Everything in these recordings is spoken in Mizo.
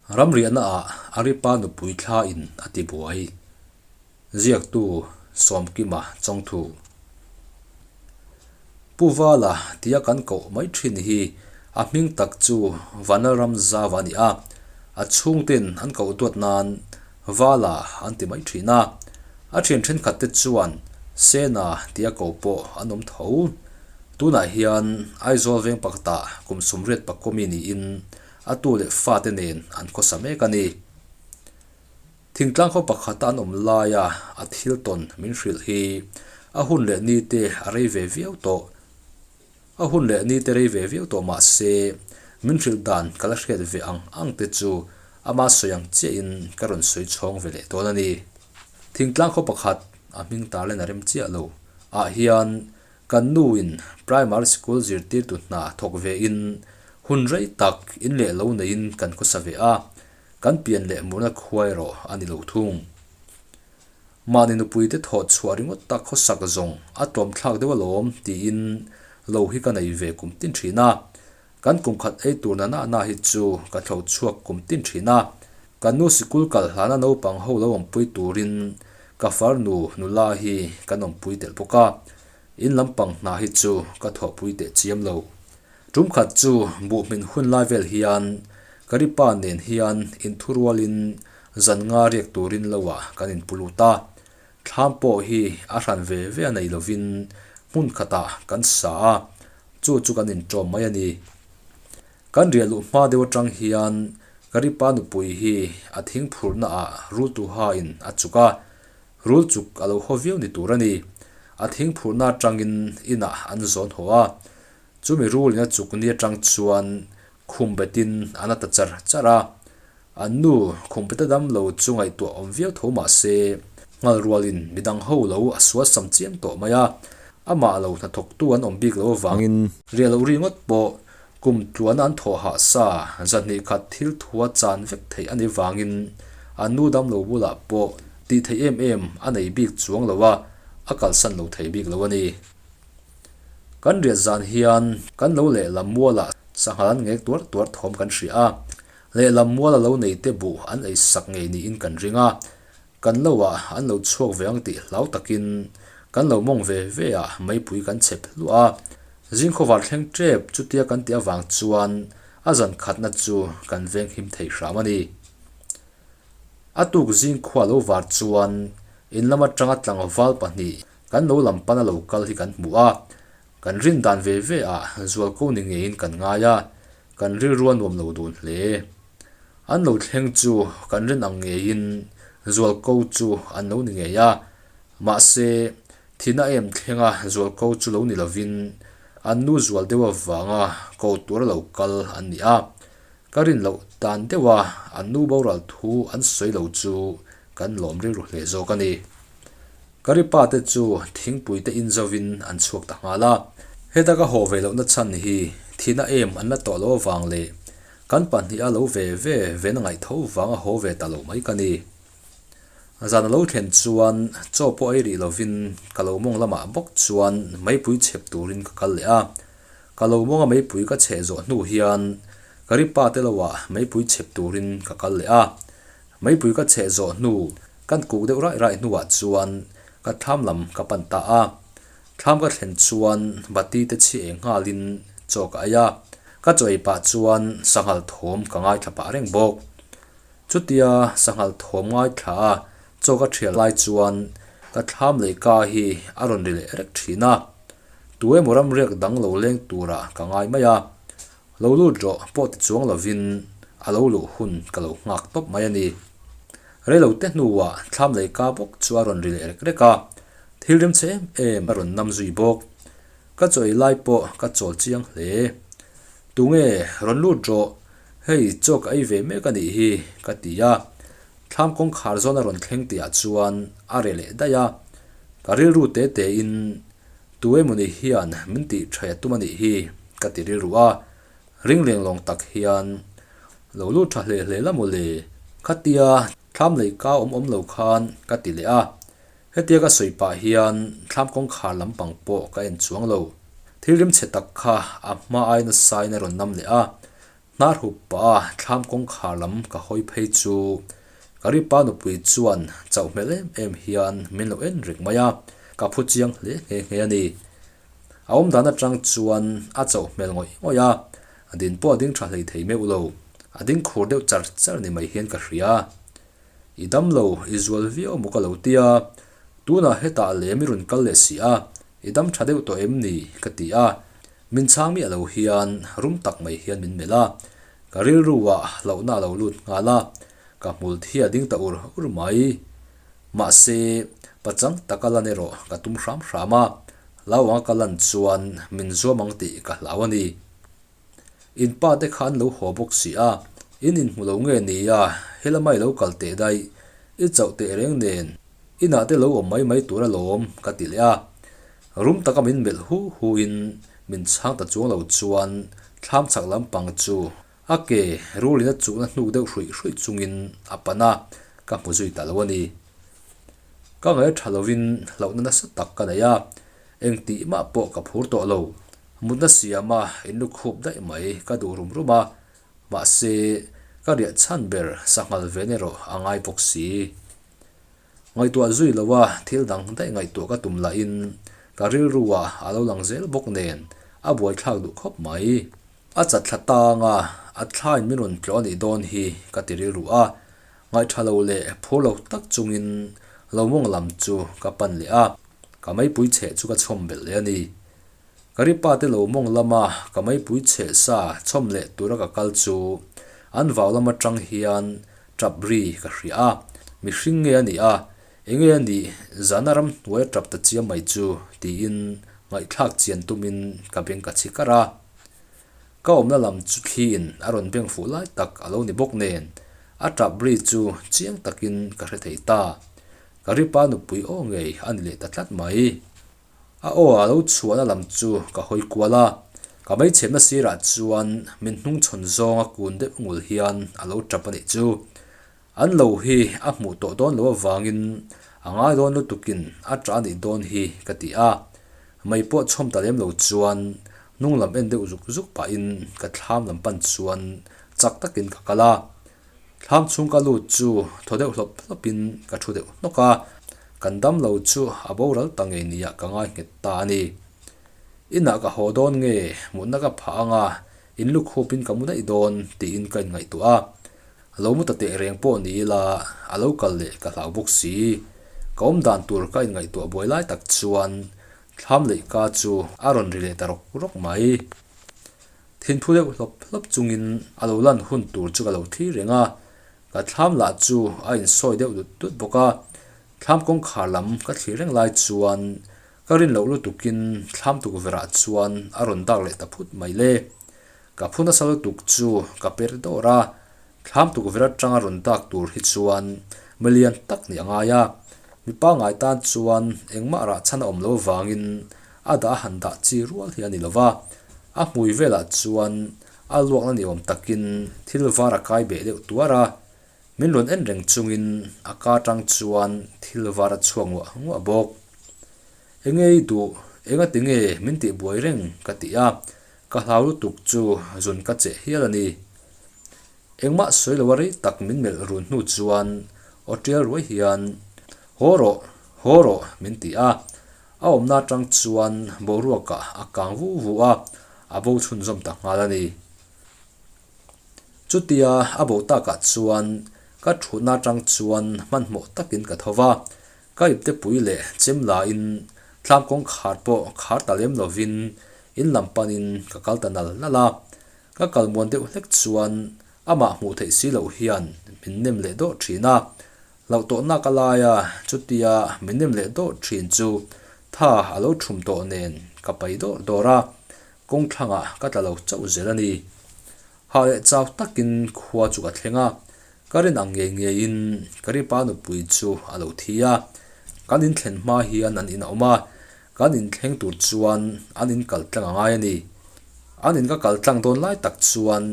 Ramriahna ah Aripa nupui thla in a ti buai. Ziaktu Sawmkima Chawngthu. Pu Vala tia kan koh mai thin hi a hming tak chu Vanlalramzava a ni a, a chhungten an koh duat nan Vala an ti mai thin a. A thian thenkhat te chuan Sena tia koh pawh an awm tho. Tunah hian Aizawl veng pakhatah kum sumriat pakawmi niin a tu leh fate nen an khawsa mek a ni. Thingtlang khaw pakhata an awm laia a thil tawn min hrilh hi a hun leh ni te a rei ve viau tawh. A hun leh ni te rei ve viau tawh mah se min hrilh dan ka la hriat ve ang ang te chu ama sawi ang chiahin ka rawn sawi chhawng ve leh dawn a ni. Thingtlang khaw pakhat a hming tarlen a rem chiah lo ah hian kan nu in primary sikul zirtirtu hna thawk ve in hun rei tak in leh lo neiin kan khawsa ve a, Kan pian leh murna khua erawh a ni lo thung. Mahni nupuite thawh chhuah ringawt tak khawsak zawng a tlawm thlak deuh alawm tiin lo hi ka nei ve kum tin thin a. Kan kum khat ei tur na na na hi chu ka thlo chhuak kum tin thin a. Kan nu sikul kal hlana naupang ho lo awmpui turin ka farnu nula hi kan awmpui telh bawk a. In lampang hna hi chu ka thawhpui teh chiam lo. Tum khat chu buhhmin hun lai vel hian Karipa nen hian inthurualin zan nga riak turin loah kan inpu lut a. Thlam pawh hi a hran ve ve a nei lovin hmun khatah kan sa a, chu chu kan inṭawm mai a ni. Kan riah luh hma deuh aṭang hian Karipa nupui hi a thing phurhna ah rul tuhain a chuk a, rul chuk a lo haw viau ni tur a ni. A thing phurhna aṭangin inah an zawn haw a, Chumi rulin a chuk ni atang chuan khum betin a na ta char char a, an nu khum beta dam lo chu ngaihtuah awm viau tho mah se, nghal rualin midang ho lo a sual sam chiam tawh mai a, amah lo hnathawktu an awm bik lo avangin riah loh ringawt pawh kum tluana an thawh hah sa zahnih khat thil thua chan vek theih a ni vangin an nu dam lo bulah pawh tih theih em em a nei bik chuang lo a, a kalsan lo thei bik lo a ni. Kan riat zan hian kan lo lehlam mualah sanghal an ngek tuar tuar thawm kan hria a, lehlam muala lo nei te buh an ei sak ngei niin kan ring a, kan lo ah an lo chhuak ve ang tih hlau takin kan lo mawng ve ve ah meipui kan chep hluah a, zingkhawvar thleng tep chutia kan tih avang chuan a zan khatna chu kan venghim thei hram a ni. A tuk zingkhua lo var chuan in lam atanga tlangval pahnih Kan lo lam pana lo kal hi kan hmu a, kan rin dan ve ve ah zualko ni ngeiin kan ngai a, kan rilru a nuam lo dun hle. An lo thleng chu kan rin ang ngeiin zualko chu an lo ni ngei a, mahse thina em thlenga zualko chu lo ni lovin an nu zual deuh avanga ko tura lo kal an ni a, ka rin loh dan deuha an nu boral thu an sawi lo chu kan lawm rilru hle zawk a ni. Karipa te chu thingpui te in zovin an chhuak ta nghal a. Heta ka haw ve lohna chhan hi thihna em an la tawh lo avang leh kan pahniha lo ve ve ven a ngaih tho vang a haw ve ta lo mai ka ni. Zan a lo thlen chuan chaw pawh ei rih lovin ka lo mawng lamah bawk chuan meipui chhep turin ka kal leh a. Ka lo mawnga meipui ka chheh zawh hnu hian Karipa te loah meipui chhep turin ka kal leh a. Meipui ka chheh zawh hnu kan kuk deuh raih raih hnuah chuan ka thlam lam ka pan ta a. Thlam ka thlen chuan bati te chhi eng nghalin chaw ka ei a. Ka chaw ei pah chuan sanghal thawm ka ngaithla pah reng bawk. Chutia sanghal thawm ngaithla a chaw ka thial lai chuan ka thlam lehka hi a rawn ri leh rek thin a. Tu emaw ramriak dang lo leng turah ka ngai mai a. Lo lut rawh pawh ti chuang lovin a lo luh hun ka lo nghak tawp mai a ni. Reilo te hnuah thlam lei ka bawk chu a rawn ri leh rek rek a, thil rim chhe em em a rawn nam zui bawk. Ka chaw ei lai pawh ka chawl chiang hle. Tunge rawn lut rawh, hei chaw ka ei ve mek a nih hi ka ti a. Thlam kawngkhar zawn a rawn thleng tihah chuan a reh leh daih a, ka rilru te tein Tu emawni hian min tih tha tum a nih hi ka ti rilru a, ring leng lawng tak hian lo lut tha hle hle la mawle, khatia thlam lei ka awm awm lo khan ka ti leh a, hetia ka sawi pah hian thlam kawngkhar lampang pawh ka en chuang lo, thil rimchhe tak kha a hma ai nasa in a rawn nam leh a. Hnar hup pah a thlam kawngkhar lam ka hawi phei chu ka ripa nupui chuan chauh hmel em em hian min lo en reng mai a, ka phu chiang hle nghe nghe a ni. A awm dan atang chuan a chauh hmel ngawih ngawih a, a din pawh a ding tha hlei thei meuh lo, a ding khur deuh char char ni mai hian ka hria. I dam lo, i zual viau maw ka lo tia, tunah hetah lem i rawn kal leh si a, i dam tha deuh tawh em ni? ka ti a, min chhang miah lo hian rum tak mai hian min melh a, ka rilru ah hlauhna a lo lut nghal a, ka hmul thi a ding ta ur ur mai. Mahse, pachang taka lan erawh ka tum hram hram a, hlau anga ka lan chuan min zuam ang tih ka hlau a ni. In pa te kha an lo haw bawk si a, in inhmu lo nge ni a, helama i lo kal teh daih, i chauh teh reng nen, inah te lo awm mai mai tur alawm ka ti leh a. Rum taka min melh hu hu in min chhang ta chuang lo chuan thlam chhak lampang chu a ke rulin a chukna hnuk deuh hruih hruih chungin a pan a, ka hmu zui ta lo a ni. Ka ngaih tha lovin hlauhna nasa tak ka nei a, engtih mah pawh ka phur tawh lo. Mutna siama in lu khup daih mai ka duh rum rum a, mahse ka riah chhan ber sanghal ven erawh a ngai bawk si. Ngaihtuah zui lo a thil dang daih ngaihtuah ka tum lahin ka rilru ah a lo lang zel bawk nen a buaithlak duh khawp mai. A chat thla tang a, a thlain min rawn tlawh a nih dawn hi ka ti rilru a, ngaihṭha lo leh phur lo tak chungin lo mawng lam chu ka pan leh a, ka meipui chheh chu ka chhawm belh leh a ni. Ka ripa te lo mawng lama ka meipui chheh sa chhawm leh tura ka kal chu an vau lam atang hian tap ri ka hria a, mihring nge a nih a, enge a nih zana ramhnuai a tap ta chiam mai chu tiin ngaihthlak chian tumin ka beng ka chhi kar a. Ka awmna lam chu thliin a rawn beng fuh lai tak a lo ni bawk nen a tap ri chu chiang takin ka hre thei ta. Ka ripa nupui aw ngei a ni leh ta tlat mai. A aw a lo chhuahna lam chu ka hawi kual a, ka meichhemna sirah chuan min hnungchhawn zawnga kun deuh ngul hian a lo tap a nih chu. An lo hi a hmuh tawh dawn lo avangin a ngai dawn lutukin a tah a nih dawn hi ka ti a, mei pawh chhawm ta lem lo chuan hnung lam en deuh zuk zuk pahin ka thlam lam pan chuan chak takin ka kal a. Thlam chhung ka lut chu thaw deuh hlawp hlawpin ka thu deuh hnawk a, kan dam lo chu a boral ta ngei nia ka ngai nghet ta a ni. Inah ka haw dawn nge mutna ka phah ang a, in lu khupin ka mu daih dawn tiin ka inngaihtuah a. Lo mu ta teh reng pawh ni ila a lo kal leh ka hlau bawk si. Ka awm dan tur ka inngaihtuah buai lai tak chuan thlam leihka chu a rawn ri leh ta rawk rawk mai. Thinthu deuh hlawp hlawp chungin a lo lan hun tur chu ka lo thlir reng a, ka thlam lah chu a insawi deuh dut dut bawk a. Thlam kawngkhar lam ka thlir reng lai chuan ka rin loh lutukin thlam tukverh ah chuan a rawn dak leh ta phut mai le. Ka phu nasa lutuk chu ka per dawr a, thlam tukverh atanga rawn dak tur hi chuan milian tak nih a ngai a, mi pangngai tan chuan engmah rah chhan a awm lo avangin a dah a han dah chi rual hi a ni lo va, a hmui velah chuan a luakna ni awm takin thil var a kai beh deuh tuar a, min rawn en reng chungin a ka atang chuan thil var a chhuak nguah nguah bawk. Enge i duh? Enga tinge min tih buai reng? ka ti a, ka hlau lutuk chu zun ka cheh hial a ni. Engmah sawi lo a rei tak min melh run hnu chuan aw tial ruai hian, Haw rawh, haw rawh min ti a, A awmna atang chuan boruakah a kang vu vu a, a bo chhunzawm ta nghal a ni. Chutia a bo takah chuan ka thutna atang chuan hmanhmawh takin ka tho va, ka ipte pui leh chem lain thlam kawngkhar pawh khar ta lem lovin in lam panin ka kal ta nal nal a. Ka kal muan deuh hlek chuan amah hmuh theih si loh hian min nem leh dawh thin a, Hlauh tawh nak a lai a, chutia min nem leh dawrh thin chu tha a lo thum tawh nen ka pai dawrh dawrh a, kawng thlangah ka tla lo chauh zel a ni. Hah leh chau takin khua chu ka thleng a, ka rin ang ngei ngeiin ka ripa nupui chu a lo thi a, kan inthlen hma hian an in a awm a, kan inthleng tur chuan an in kal tlang a ngai a ni. An in ka kal tlang dawn lai tak chuan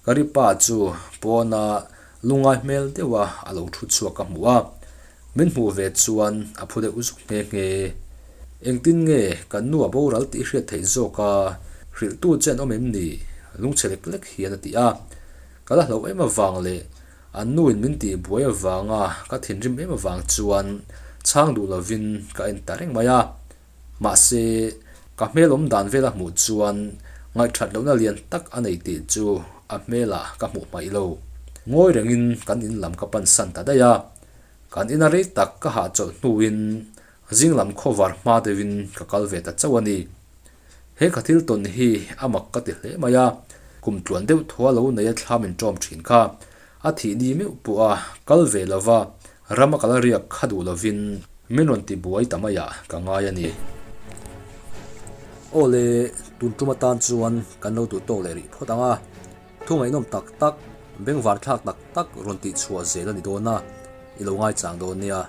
Ka ripa chu pawna lungngai hmel deuha a lo thu chhuak ka hmu a, min hmuh ve chuan a phu deuh zuk nghe nghe. Engtin nge kan nu a boral tih hriat theih zawk a, hrilhtu che an awm em ni? Lungchhe lek lek hian a ti a. Ka la hlauh em avang leh an nu in min tih buai avanga ka thinrim em avang chuan chhang duh lovin ka en ta reng mai a. Mahse, ka hmel awm dan vel a hmuh chuan ngaihthat lohna lian tak a nei tih chu a hmelah ka hmuh hmaih lo. Ngawi rengin kan in lam ka pansan ta daih a. Kan ina rei tak ka hahchawlh hnuin zing lam khawvar hma deuhin ka kal ve ta chauh a ni. He ka thil tawn hi a mak ka ti hle mai a, kum tluan deuh thaw a lo nei a thla min ṭawm ṭhin kha. A thih ni meuh pawh a kal ve lo va, ram a kal a riak kha duh lovin min rawn ti buai ta maiah ka ngai a ni. Aw le, tun tum atan chuan kan lo duh tawk leh rih phawt ang a, thu ngaihnawm tak tak, bengvar thlak tak tak rawn tih chhuah zel a ni dawn a, i lo ngaichang dawn nia.